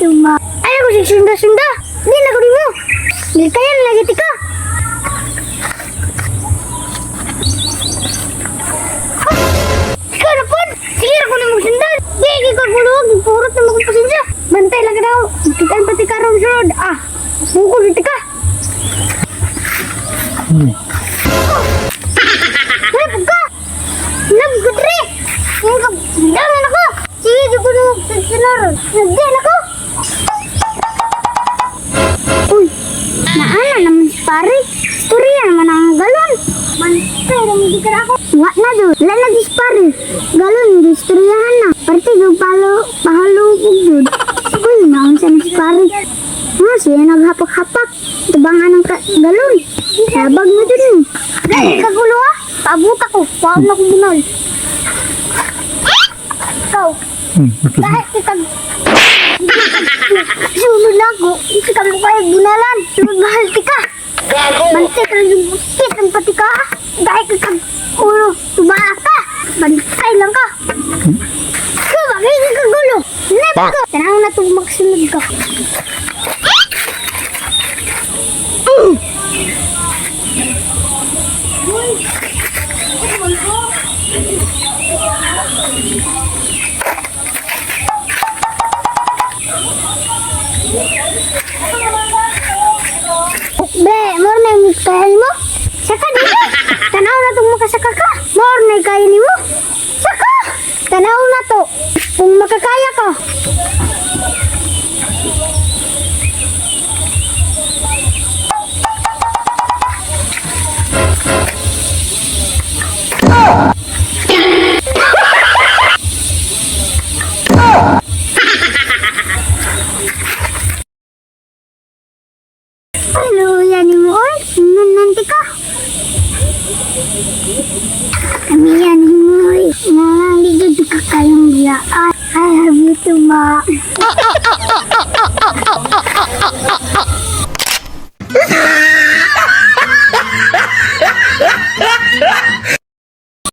you, ma. Ay, ako si sunda-sunda. Di na ko mo. Di kaya na lagi tika. Ikaw na po. Sige ra ko nimo sundan. Di ko guluwag, purot na mo kong pasensya. Bantay lang ka daw. Kitaan pati ka ron sunod. Ah, bukol tika. Ay, ka! Nagkutri! Daman ako! Sige, di ko na sinaron. Nagdiyan ako! Uy, naana naman si pare. Istorya naman ang galon. Bantay lang di ka na ako. Wa na do. Wala na di si pare. Galon, di istoryahan na. Parte yung palo, pahalubog dun. Uy, naunsa na si pare. Nga, siya naghapak-hapak. Tabangan ng galon. Sabag mo dun eh. Kagulo ah. Paabot ako. Paano na akong bunal. Ikaw, kahit kitag sunod na ako, kita mo kayo bunalan. Sunod mahal tika. Bantay ka lang yung bukit ang pati ka. Dahil kitag ulo, tubaa ka. Bantay lang ka. Ikaw, bakit ka kagulo? Nep ka. Tanaw na itong magsunod ka. Be, more na yung kaya mo? Saka dito. Tanaw na itong makasaka ka. More na yung kaya nimo. Saka! Tanaw na to. Kung makakaya ka. Ano yan mo, oy? Nananti ka. Kami yan mo, oy. Mga ligid ka kayong biyaan. I love you too, ma.